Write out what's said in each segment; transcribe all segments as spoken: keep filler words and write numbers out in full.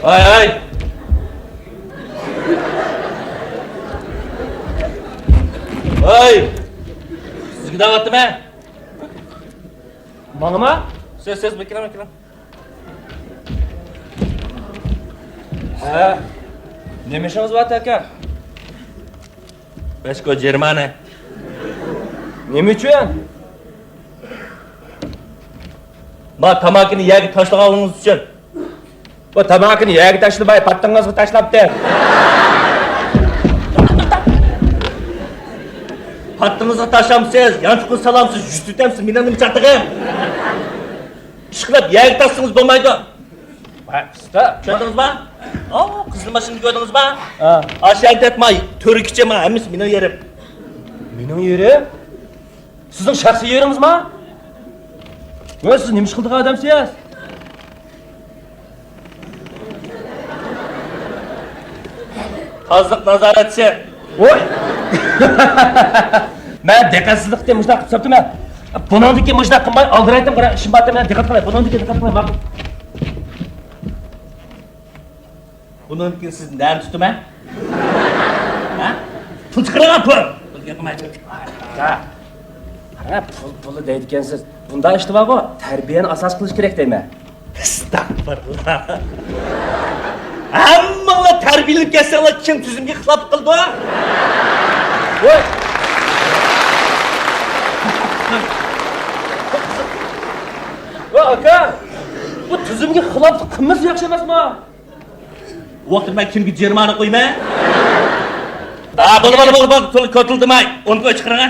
ھاي، ھاي! ھاي! سىزگە دەۋاتىمەن. ماڭىما؟ سىز، سىز، بىر كېلىڭ، بىر كېلىڭ. ھە، نېمە ئىشىڭىز بار، ئاكا؟ بەش كوي جەرىمانە. نېمە ئۈچۈن؟ ما تاماكىنى يەرگە تاشلىغانلىقىڭىز ئۈچۈن. بۇ تاماكىنى يەرگە تاشلىماي، پاتتىڭىزغا تاشلاپتۇ. پاتتىڭىزغا تاشلامسىز، يانچۇقىغا سالامسىز، يۈز تۈتەمسىز، مېنىڭ نېمە چاتىقىم؟ ئىشقىلىپ يەرگە تاشلىسىڭىز بولمايدۇ. ۋاي ئۇستا، چۈشەندىڭىزما؟ ئاۋۇ قىزىل ماشىنىنى كۆردىڭىزما؟ ھە. ئاشۇ يەردە ما تۆرگىچە ما ھەممىسى مېنىڭ يېرىم. مېنىڭ يېرىم؟ سىزنىڭ شەخسىي يېرىڭىزما؟ ۋاي سىز نېمە ئىش قىلىدىغان ئادەمسىز؟ تازىلىق نازارەتچىسى. ۋوي! مەن دىققەتسىزلىكتىن مۇشۇنداق قىلىپ ساپتىمەن. بۇنىڭدىن كېيىن مۇشۇنداق قىلماي، ئالدىرايتتىم، قارا، ئىشىم بار، مەن دىققەت قىلاي. بۇنىڭدىن كېيىن دىققەت قىلاي، ماقۇل. بۇنىڭدىن كېيىن سىزنى نەدە تۇتىمەن؟ ھە؟ پۇل چىقىرىڭ، پۇل! پۇل گەپ قىلماي. قارا، پۇل، پۇل دەيدىكەنسىز. بۇنداق ئىشتا بارغۇ، تەربىيەنى ئاساس قىلىش كېرەك دەيمەن. ئەستەغپۇرۇللا. ھەممىڭلار تەربىيەلىنىپ كەتسەڭلار، كىم تۈزۈمگە خىلاپلىق قىلىدۇ؟ ۋوي! ۋوي، ئاكا! بۇ تۈزۈمگە خىلاپلىق قىلمىسا ياخشى ئەمەسمۇ؟ ۋاقتىدا مەن كىمگە جەرىمانە قويىمەن؟ ھە، بولدى، بولدى، بولدى، بولدى، تولا كوتۇلدىماي. ئون كوي چىقىرىڭ، ھە؟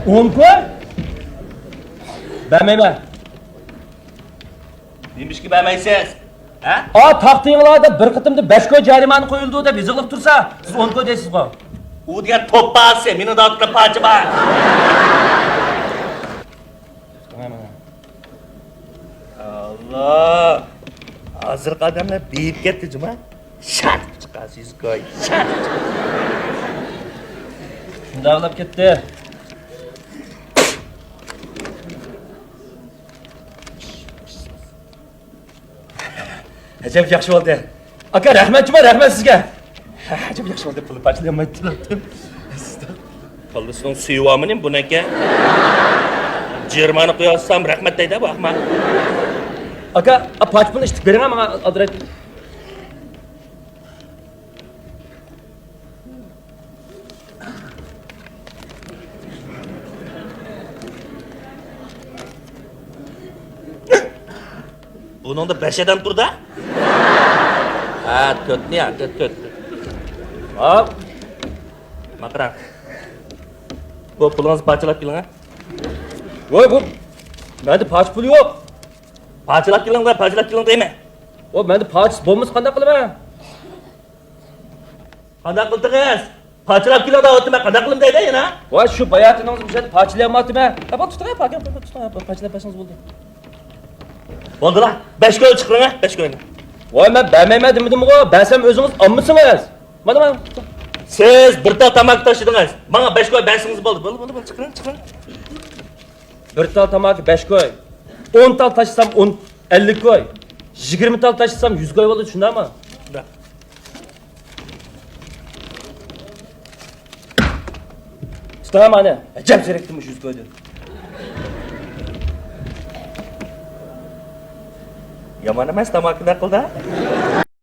ئون كوي؟ بەرمەيمەن. نېمىشقا بەرمەيسىز؟ ھە؟ ئا، تاختىڭلاردا بىر قېتىمدا بەش كوي جەرىمانە قويۇلىدۇ دەپ يېزىقلىق تۇرسا، سىز ئون كوي دەيسىزغۇ؟ ئۇ دېگەن توپ پارچىسى، مېنىڭ داۋاتقان پارچە بار. ئاللا! ھازىرقى ئادەملەر بېيىپ كەتتى جۇما. شات چىقارسىز كوي، شات! شۇنداقلاپ كەتتى. ئەجەب ياخشى بولدى. ئاكا، رەھمەت جۇما، رەھمەت سىزگە. ئەجەب ياخشى بولدى، پۇل پارچىلىيالمايتتىم. كاللىسىنىڭ سۈيى بارمۇ نېمە بۇنىڭكى؟ جېرىمانە قويالسام رەھمەت دەيدۇ بۇ ئەخمەق. ئاكا، ئا، پارچە پۇلنى ئىشتىك بېرىڭ، ماڭا ئالدىرايتتىم. بۇنىڭدا بەش ئادەم تۇردا؟ ھە، تۆتنى يا، تۆت، تۆت. ھاپ. ماقرا. بۇ پۇلىڭىزنى پارچىلاپ كېلىڭ، ھە. ۋاي، بۇ مەندە پارچە پۇل يوق. پارچىلاپ كېلىڭ، پارچىلاپ كېلىڭ دەيمەن. ۋاي، مەندە پارچىسى بولمىسا قانداق قىلىمەن؟ قانداق قىلدىڭىز؟ پارچىلاپ كېلىڭ دەۋاتىمەن، قانداق قىلىمەن دەيدۇ يەنە؟ ۋاي، شۇ باياتىنىڭىز مۇشۇ يەردە پارچىلىيالماپتىمەن. ھە، بولدى، تۇتۇڭ، پارچىلاپ بەرسىڭىز بولدى. بولدىلا، بەش كوي چىقىرىڭ، ھە، بەش كوينى. ۋاي، مەن بەرمەيمەن دېمىدىمغۇ، بەرسەم ئۆزىڭىز ئالمىسىڭىز. مانا، مانا. سىز بىر تال تاماكا تاشلىدىڭىز، ماڭا بەش كوي بەرسىڭىز بولدى. بولدى، بولدى، بولدى، چىقىرىڭ، چىقىرىڭ. بىر تال تاماكا بەش كوي. ئون تال تاشلىسام ئون، ئەللىك كوي. يىگىرمە تال تاشلىسام يۈز كوي بولىدۇ، شۇنداقمۇ؟ شۇنداق. ئۇستا، مانا، ئەجەب زېرىكتىم مۇشۇ يۈز كويدىن. يامان ئەمەس، تاماكا نەقىلدە.